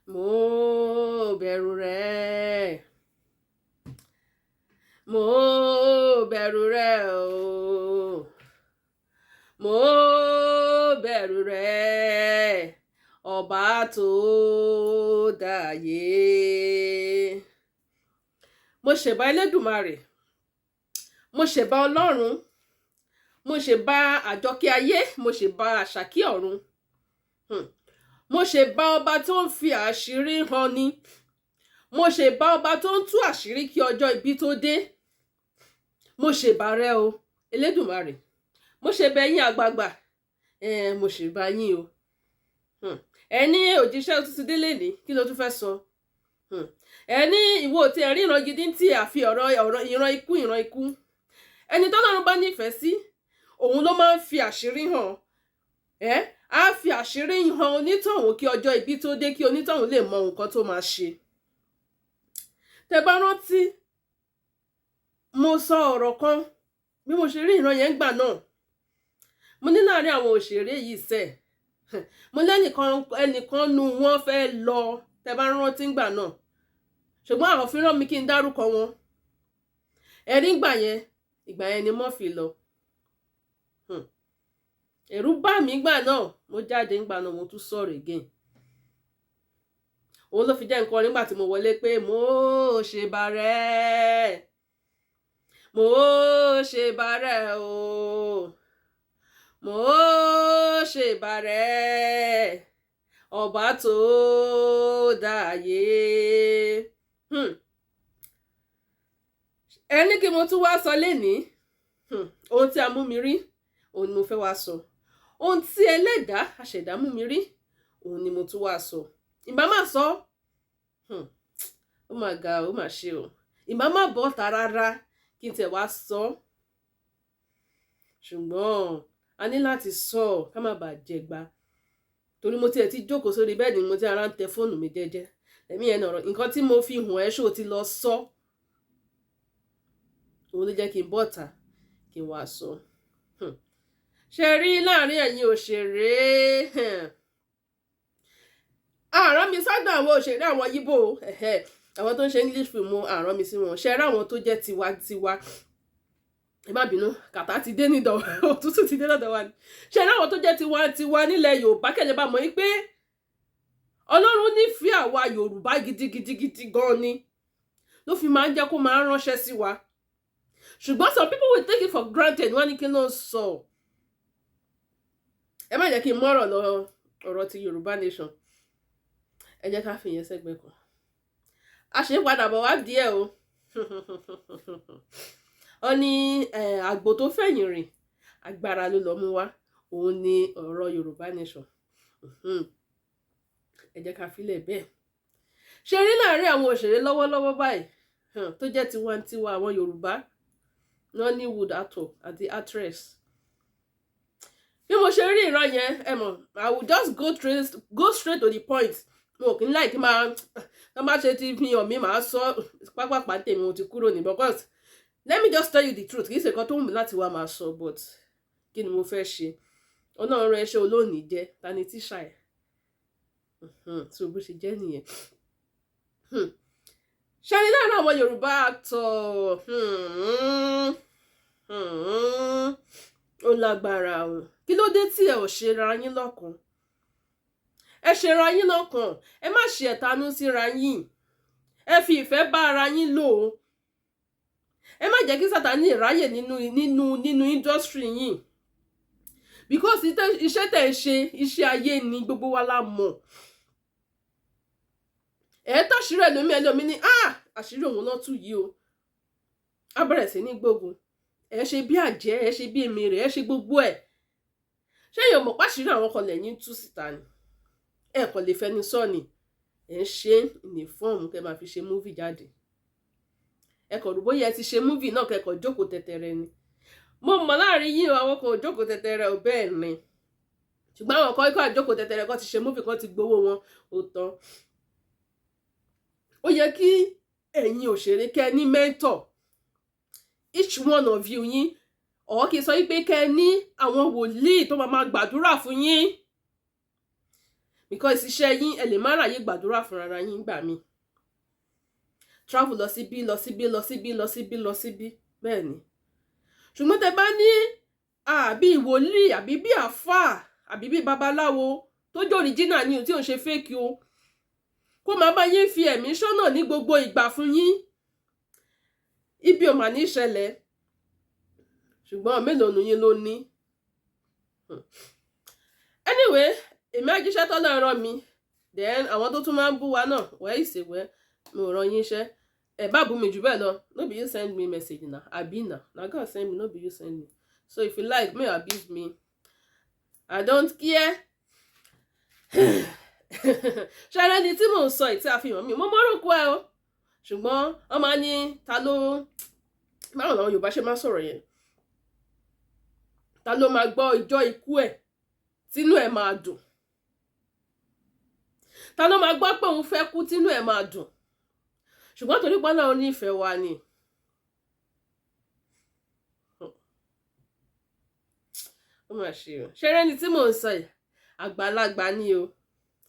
Mo bẹ̀rù rẹ, mo bẹ̀rù rẹ o, mo bẹ̀rù rẹ, ọba tó dáyé. Mo ṣèbà Elédùmarè, mo ṣèbà Ọlọ́run, mo ṣèbà Àjọkẹ́ ayé, mo ṣèbà Àṣàkí ọ̀run. Mo ṣèbà ọba tó ń fi àṣírí hàn ni, mo ṣèbà ọba tó ń tú àṣírí kí ọjọ́ ibi tó dé. Mo ṣèbà rẹ o, Elédùmarè. Mo ṣèbà yín àgbààgbà, mo ṣèbà yín o. Ẹ ní òjíṣẹ́ tuntun délé ní, kí ló tún fẹ́ sọ? Ẹ ní ìwọ tí ẹ rí ìran gidi tí àfi ọ̀rọ̀ ọ̀rọ̀ ìran ikú, ìran ikú. Ẹni tọ́lọ́run bá nífẹ̀ẹ́ sí, òun ló máa ń fi àṣírí hàn. Ẹ á fi àṣírí hàn onítọ̀hún kí ọjọ́ ibi tó dé, kí onítọ̀hún lè mọ nǹkan tó máa ṣe. Tẹ bá rántí, mo sọ ọ̀rọ̀ kan bí mo ṣe rí ìran yẹn gbà náà. Mo ní láàrin àwọn òṣèré yìí sẹ̀, mo lẹ́nìkan, ẹnìkan nu wọn fẹ́ lọ. Tẹ bá rántí gbà náà, ṣùgbọ́n àwọn fi rán mi kí n dárúkọ wọn. Ẹ̀rí gbà yẹn, ìgbà yẹn ni Murphy lọ. Ẹ̀rù bà mí gbà náà. Mo jáde ńgbà náà, mo tún sọ̀rọ̀ again. Òun ló fi jẹ́ nǹkan nígbà tí mo wọlé pé mo ṣe bàrẹ́, mo ṣe bàrẹ́ o, mo ṣe bàrẹ́, ọba tó dáyé. Ẹni kí mo tún wá sọ lénìí, ohun tí a mú mi rí, òun ni mo fẹ́ wá sọ. Ohun tí ẹlẹ́dàá àṣẹ̀dá mú mi rí, òun ni mo tún wá sọ. Ìbá má sọ, ó mà ga, ó mà ṣe o. Ìbá má bọ́ ta rárá kí n tẹ̀ wá sọ, ṣùgbọ́n a ní láti sọ ká má bàa jẹgba, torí mo tiẹ̀ ti jókòó sórí bẹ́ẹ̀dì, mo ti ara ń tẹ fóònù mi jẹ́jẹ́. Ẹ̀mí yẹn nọ̀rọ̀ nǹkan tí mo fi hàn ẹ́, ṣó ti lọ sọ? Òun ló jẹ́ kí n bọ́ta kí n wá sọ. Ṣe rí láàrin ẹ̀yin òṣèré, àrán mi sọ́dọ̀ àwọn òṣèré àwọn Yíbò, àwọn tó ń ṣe English film, àrán mi sí wọn. Ṣe rí àwọn tó jẹ́ tiwantiwa, ẹ má bínú, kàtá ti dé nídọ̀, òtútù ti dé lọ́dọ̀ wa ni. Ṣe rí àwọn tó jẹ́ tiwantiwa nílẹ̀ Yorùbá, kẹ́lẹ́ bá mọ̀ yín pé Ọlọ́run nífẹ̀ẹ́ àwa Yorùbá gidigidigidi gan ni, ló fi máa ń jẹ́ kó máa ń ránṣẹ́ sí wa. Ṣùgbọ́n some people will take it for granted. Wọ́n ní kí ló ń sọ? Ẹ má jẹ́ kí n mọ́rọ̀ lọ ọ̀rọ̀ ti Yorùbá nation. Ẹ jẹ́ ká fi yẹn sẹ́gbẹ̀ẹ́ kan. A ṣe padà bọ̀ wá díẹ̀ o. Ó ní àgbò tó fẹ̀yìn rìn, agbára ló lọ mú wá. Òun ni ọ̀rọ̀ Yorùbá nation. Ẹ jẹ́ ká filẹ̀ bẹ́ẹ̀. Ṣe rí láàrin àwọn òṣèré lọ́wọ́lọ́wọ́ báyìí tó jẹ́ tiwantiwa, àwọn Yorùbá, Nollywood actor àti actress, bí mo ṣe rí ìran yẹn, ẹ mọ̀, I will just go straight to the point. Mo kì í láì kí máa tó bá ṣe ti fi hàn mí, màá sọ pápápá tèmi, mo ti kúrò ní. Because let me just tell you the truth, kì í ṣe nǹkan tó wù mí láti wá máa sọ, but kí ni mo fẹ́ ṣe? Ọlọ́run rẹ ṣe olóòní jẹ́ ta ni tíṣà ẹ̀? So bó ṣe jẹ́ nìyẹn. Ṣe ni láàárín àwọn Yorùbá actor, ó lágbára o. Kí ló dé tí ẹ ò ṣe ra yín lọ́kàn? Ẹ ṣe ra yín lọ́kàn, ẹ má ṣe ẹ̀tanú síra yín, ẹ fi ìfẹ́ bá ara yín lò ó. Ẹ má jẹ́ kí Sátánì ráyè nínú industry yín, because iṣẹ́ tẹ̀ ń ṣe, iṣẹ́ ayé ni, gbogbo wa la mọ̀. Ẹ tàṣírí ẹlòmí, ẹlòmí ní, ah, àṣírí òun náà tú yìí o, á bẹ̀rẹ̀ sí ní gbógun. Ẹ ṣe bí àjẹ́, ẹ ṣe bí èmèrè, ẹ ṣe gbogbo ẹ̀. Ṣé èèyàn mọ̀ pàṣírí àwọn kan lẹ́yìn tú síta ni? Ẹ kàn lè fẹnu sọ ni. Ẹ ń ṣe ní fọ́ọ̀mù kẹ́ máa fi ṣe movie jáde. Ẹ kàn rò bóyá ẹ ti ṣe movie náà, kẹ́kọ̀ọ́ jókòó tẹ̀tẹ̀rẹ̀ ni. Mo mọ̀ láàrin yín, àwọn kan ò jókòó tẹ̀tẹ̀rẹ̀ ò, bẹ́ẹ̀ ni. Ṣùgbọ́n àwọn kan ikọ̀ àjókòó tẹ̀tẹ̀rẹ̀ kan ti ṣe movie kan, ti gbowó wọn, ó tán. Ó yẹ kí ẹ̀yin òṣèré kẹ́ ní mentor, each one of you yín, ọ̀ kì í sọ wípé kẹ́ ní àwọn wòlíì tó máa máa gbàdúrà fún yín. Because iṣẹ́ yín, ẹ lè má ráyè gbàdúrà fúnra yín gbà mí. Travel lọ síbí, lọ síbí, lọ síbí, lọ síbí, lọ síbí. Bẹ́ẹ̀ ni. Ṣùgbọ́n tẹ bá ní àbí wòlíì, àbí bí àáfàá, àbí bí babaláwo tó jẹ́ original ni o, tí ò ń ṣe fake o, kó máa bá yín fi ẹ̀mí ṣọ́nà ní gbogbo ìgbà fún yín, ibi ò mà ní ṣẹlẹ̀. Ṣùgbọ́n mélòó nu yín ló ní? Anyway, èmi á jíṣẹ́ tọ́lọ́ rán mi. Then àwọn tó tún máa ń bú wa náà, wẹ́ ìṣèwẹ́ mi ò rán yín iṣẹ́. Ẹ bá bú mi jù bẹ́ẹ̀ lọ, no be you send me message na, abi na God send me, no be you send me. So if you like, may you abuse me, I don't care. Ṣẹlẹ ni tí mò ń sọ ìtí àfihàn mi, mo mọ́rùkọ ẹ o. Ṣùgbọ́n wọ́n máa ní ta ló, báwo làwọn Yorùbá ṣe máa sọ̀rọ̀ yẹn, ta ló máa gbọ́ ìjọ ikú ẹ̀ tínú ẹ̀ máa dùn? Ta ló máa gbọ́ pé òun fẹ́ kú tínú ẹ̀ máa dùn? Ṣùgbọ́n torí pé Ọlọ́run nífẹ̀ẹ́ wa ni. Ó mà ṣe o. Ṣeré ni tí mò ń sọ yìí, àgbàlagbà ni o,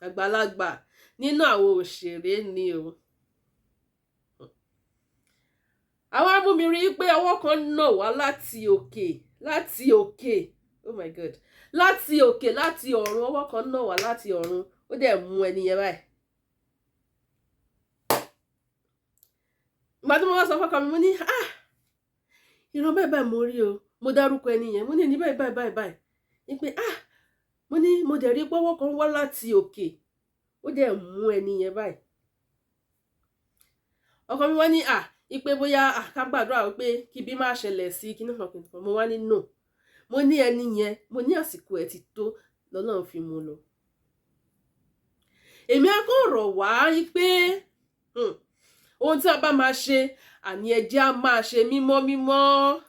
àgbàlagbà nínú àwọn òṣèré ni o. Àwa mú mi rí i pé ọwọ́ kan nà wá láti òkè, láti òkè, oh my God, láti òkè, láti ọ̀run. Ọwọ́ kan nà wá láti ọ̀run, ó dẹ̀ mú ẹni yẹn báyìí. Ìgbà tí mo wá sọ fọ́kọ mi, mo ní, "Ah, ìran báyìí báyìí mo rí o." Mo dárúkọ ẹni yẹn, mo ní ní báyìí báyìí báyìí báyìí ní pé, ah, mo ní mo dẹ̀ rí pọ́wọ́ kan wá láti òkè, ó dẹ̀ mú ẹni yẹn báyìí. Ọkọ mi wá ní, ah, ipe bóyá ká gbàdúrà pé kí ibi má ṣẹlẹ̀ sí kíní kan kíní kan. Mo wá ní no, mo ní ẹni yẹn, mo ní àsìkò ẹ̀ ti tó lọ́lọ́run fi mú lọ. Èmi á kàn rọ̀ wá pé ohun tí a bá máa ṣe, àní ẹ jẹ́ á máa ṣe mímọ́ mímọ́.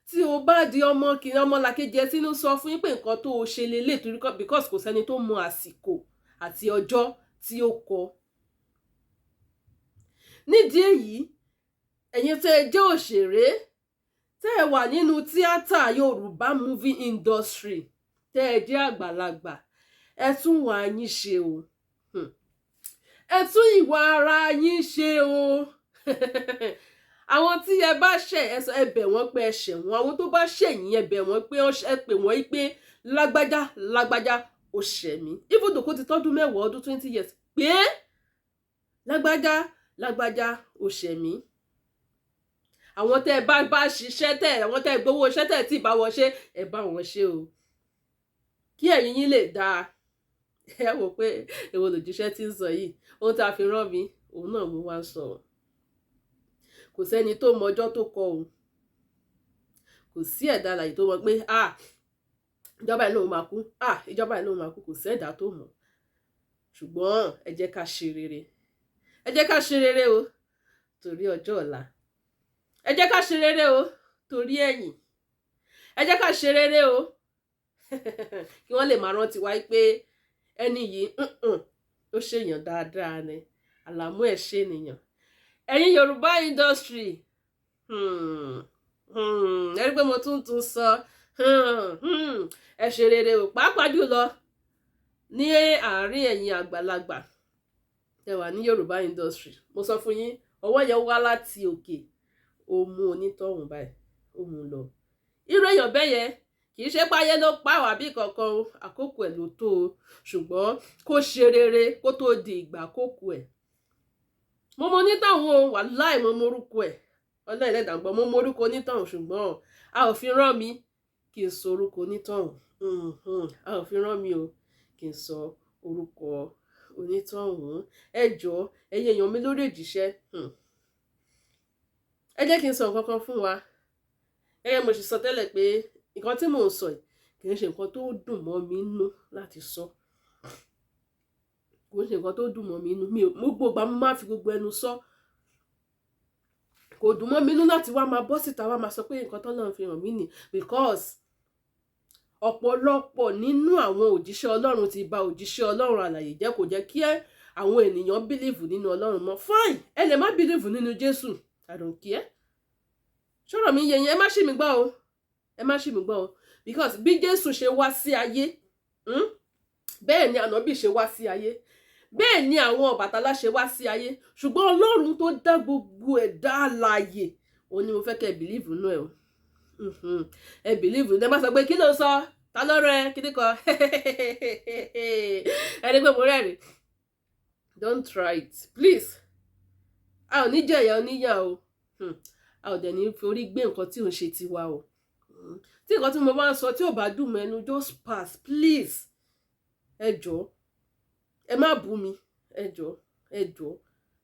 Tí o bá di ọmọ kìnìún ọmọlàkejì ẹ sínú, sọ fún yín pé nǹkan tó o ṣe lélẹ̀, torí because kò sẹ́ni tó mọ àsìkò àti ọjọ́ tí ó kọ. Nídìí èyí, ẹ̀yin tẹ́ ẹ jẹ́ òṣèré, tẹ́ ẹ wà nínú tíátà Yorùbá movie industry, tẹ́ ẹ jẹ́ àgbàlagbà, ẹ tún wà yín ṣe o, ẹ tún ìwà ara yín ṣe o. Àwọn tí ẹ bá ṣẹ̀, ẹ sọ, ẹ bẹ̀ wọ́n pé ẹ ṣẹ̀ wọ́n. Àwọn tó bá ṣẹ̀ yín, ẹ bẹ̀ wọ́n pé ẹ pè wọ́n pé lágbájá lágbájá, ó ṣẹ̀ mí. Even though kó ti tọ́dún 10 ọdún, 20 years, pé lágbájá lágbájá, ó ṣẹ̀ mí. Àwọn tẹ́ ẹ bá ṣiṣẹ́, tẹ́ àwọn tẹ́ ẹ gbowó iṣẹ́, tẹ́ ẹ tí ì bá wọn ṣe, ẹ bá wọn ṣe o, kí ẹ̀yin yín lè dáa. Ẹ wò pé èwo lòjíṣẹ́ tí ń sọ yìí? Ohun tí a fi rán mi, òun náà mo wá ń sọ. Kò sẹ́ni tó mọ ọjọ́ tó kọ o. Kò sí ẹ̀dá alààyè tó mọ̀ pé, ah, ìjọba ẹ̀ lóun máa kú, ah, ìjọba ẹ̀ lóun máa kú. Kò sí ẹ̀dá tó mọ̀. Ṣùgbọ́n ẹ jẹ́ ká ṣe rere, ẹ jẹ́ ká ṣe rere o, torí ọjọ́ ọ̀la. Ẹ jẹ́ ká ṣe rere o, torí ẹ̀yìn. Ẹ jẹ́ ká ṣe rere o, kí wọ́n lè máa rántí wáyé pé ẹni yìí, ó ṣèyàn dáadáa ni, àlàmú ẹ̀ ṣe nìyàn. Ẹ̀yin Yorùbá industry, ẹ rí pé mo tún tún sọ, ẹ ṣe rere o, pàápàá jùlọ ní àárín ẹ̀yin àgbàlagbà ẹ wà ní Yorùbá industry. Mo sọ fún yín, ọwọ́ yẹn wá láti òkè, ó mú onítọ̀hún báyìí, ó mú un lọ. Irú èèyàn bẹ́ẹ̀ yẹn, kì í ṣe páyé ló pa wá bí kankan o, àkókò ẹ̀ ló tó o. Ṣùgbọ́n kó ṣe rere kó tó di ìgbà àkókò ẹ̀. Mo mọ onítọ̀hún o, wàláì, mo mọ orúkọ ẹ̀. Ọlọ́run ẹlẹ́dàá gbọ́, mo mọ orúkọ onítọ̀hún, ṣùgbọ́n a ò fi rán mi kí n sọ orúkọ onítọ̀hún. A ò fi rán mi o kí n sọ orúkọ onítọ̀hún. Ẹ jọ̀ọ́, ẹ̀yin èèyàn mi lórí òjíṣẹ́, ẹ jẹ́ kí n sọ nǹkan kan fún wa. Gẹ́gẹ́ mo ṣe sọ tẹ́lẹ̀ pé nǹkan tí mò ń sọ yìí kì í ṣe nǹkan tó dùn mọ́ mi nú láti sọ. Kò ń ṣe nǹkan tó dùn mọ́ mi nú. Mi ò, mo gbogbo mo máa fi gbogbo ẹnu sọ. Kò dùn mọ́ mi nú láti wá máa bọ́ síta wá máa sọ pé nǹkan t'Ọlọ́run fi hàn mí nì, because ọ̀pọ̀lọpọ̀ nínú àwọn òjíṣẹ́ Ọlọ́run ti bà òjíṣẹ́ Ọlọ́run àlàyé jẹ́. Kò jẹ́ kí àwọn ènìyàn believe nínú Ọlọ́run mọ́. Fine, ẹ lè má believe nínú Jésù, I don't care. Ṣọ́rọ̀ mi yẹ yẹn? Ẹ má ṣì mí gbọ́ o, ẹ má ṣì mí gbọ́ o, because bí Jésù ṣe wá sí ayé, Bẹ́ẹ̀ ni Ànábì ṣe wá sí ayé, bẹ́ẹ̀ ni àwọn Ọbàtálá ṣe wá sí ayé. Ṣùgbọ́n Ọlọ́run tó dá gbogbo ẹ̀dá alààyè, òun ni mo fẹ́ kẹ́ ẹ believe nínú ẹ̀ o. Ẹ believe ní. Ẹ bá sọ pé, "Kí ló sọ? Ta ló rẹ kíní kan?" Ẹni pé mo rẹ́rìn. Don't try it, please. A ò ní jẹ̀yà oníyà o. A ò dẹ̀ ní forí gbé nǹkan tí ò ń ṣe tiwa o. Tí nǹkan tí mo bá ń sọ tí ò bá dùn mẹ́nu, just pass, please. Ẹ jọ̀ọ́, ẹ má bú mi. Ẹ jọ̀ọ́, ẹ jọ̀ọ́.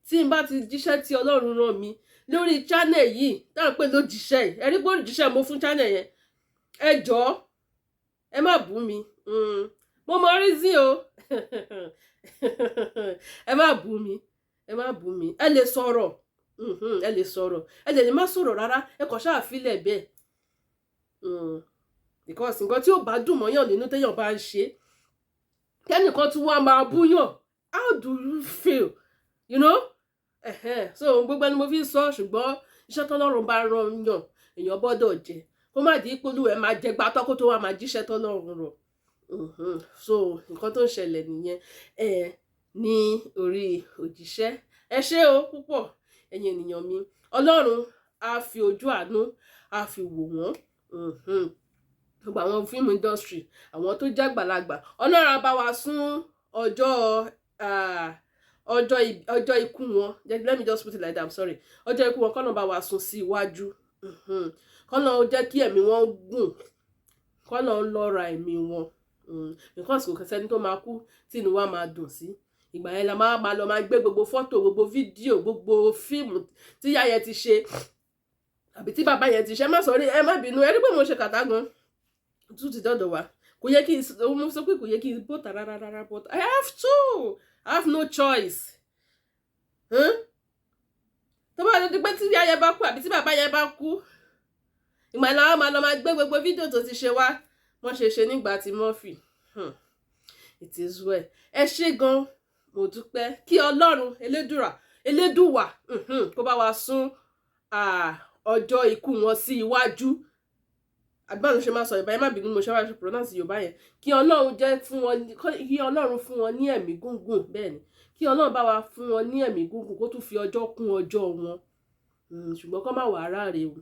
Tí n bá ti jíṣẹ́ tí Ọlọ́run rán mi lórí channel yìí, táwọn pè lójíṣẹ́ yìí, ẹ rí pé òjíṣẹ́ mo fún channel yẹn. Ẹ jọ̀ọ́, ẹ má bú mi. Mo mọ reason o. Ẹ má bú mi, ẹ má bú mi. Ẹ lè sọ̀rọ̀, ẹ lè sọ̀rọ̀, ẹ lè ní má sọ̀rọ̀ rárá. Ẹ kàn ṣáà filẹ̀ bẹ́ẹ̀, because nǹkan tí ó bá dùn mọ́yàn nínú téèyàn bá ń ṣe, kẹ́nìkan tún wá máa búyàn, how do you feel? So gbogbo ẹni mo fi ń sọ, ṣùgbọ́n iṣẹ́ tọ́lọ́run bá rán yàn, èèyàn gbọ́dọ̀ jẹ́ kó má di ìpolú ẹ̀ máa jẹ gbàtọ́ kó tó wá máa jíṣẹ́ tọ́lọ́run rọ̀. So nǹkan tó ń ṣẹlẹ̀ nìyẹn ẹ ní orí òjíṣẹ́. Ẹ ṣé o púpọ̀, ẹ̀yin ènìyàn mi. Ọlọ́run á fi ojú àánú á fi wò wọ́n. Gbogbo àwọn film industry, àwọn tó jágbàlagbà, Ọlọ́run á bá wa sún ọjọ́ ikú wọn. Let me just put it like that, I'm sorry. Ọjọ́ ikú wọn, kọ́nà bá wa sún sí iwájú, kọ́nà jẹ́ kí ẹ̀mí wọn gùn, kọ́nà lọ́ra ẹ̀mí wọn, because kò sẹ́ni tó máa kú tí inú wa máa dùn sí. Ìgbà yẹn la máa máa lọ máa gbé gbogbo fọ́tò, gbogbo fídíò, gbogbo fíìmù tí ìyá yẹn ti ṣe àbí tí bàbá yẹn ti ṣe. Ẹ má sọ rí, ẹ má bínú. Ẹ rí pé mo ṣe kàtá gan tún ti dọ́dọ̀ wa. Kò yẹ kí n mo sọ pé kò yẹ kí n bọ́ta rárá rárá, but I have to, I have no choice. Tó bá di pé tí ìyá yẹn bá kú àbí tí bàbá yẹn bá kú, ìgbà yẹn la máa lọ máa gbé gbogbo fídíò tó ti ṣe wá, wọ́n ṣe ṣe nígbà tí Murphy. It is well. Ẹ ṣé gan, mo dúpẹ́. Kí Ọlọ́run Elédùrà, Elédùwà, kó bá wa sún ọjọ́ ikú wọn sí iwájú. Àbí ṣe máa sọ Yorùbá yẹn? Má bínú, mo ṣe wá ṣe pronounce Yorùbá yẹn. Kí Ọlọ́run jẹ́ fún wọn, kí Ọlọ́run fún wọn ní ẹ̀mí gúngùn. Bẹ́ẹ̀ ni, kí Ọlọ́run bá wa fún wọn ní ẹ̀mí gúngùn, kó tún fi ọjọ́ kún ọjọ́ wọn. Ṣùgbọ́n kó má wà ráre o.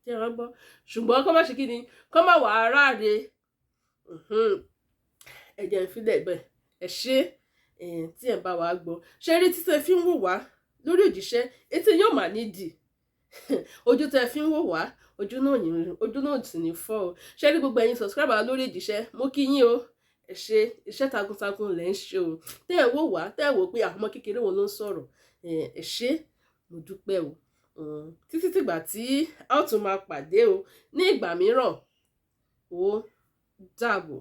Ṣé ẹ gbọ́? Ṣùgbọ́n kó má ṣe kí ni? Kó má wà ráre. Ẹ jẹ́ n filẹ̀ bẹ́ẹ̀. Ẹ ṣé tí ẹ̀ ń bá wa gbọ́. Ṣé rí títẹ̀ fi ń wò wá lórí òjíṣẹ́, etí yóò mà nídìí, ojú tẹ́ fi ń wò wá, ojú náà ní, ojú náà sì ní fọ́ o. Ṣé rí gbogbo ẹ̀yin subscriber lórí òjíṣẹ́, mo kí yín o. Ẹ ṣé, iṣẹ́ takuntakun lẹ̀ ń ṣe o. Tẹ́ ẹ̀ wò wá, tẹ́ ẹ̀ wò pé àwọn ọmọ kékeré wo ló ń sọ̀rọ̀, ẹ ṣé, mo dúpẹ́ o. Títí tìgbà tí a ó tún máa pàdé o ní ìgbà mìíràn, ó dàbọ̀.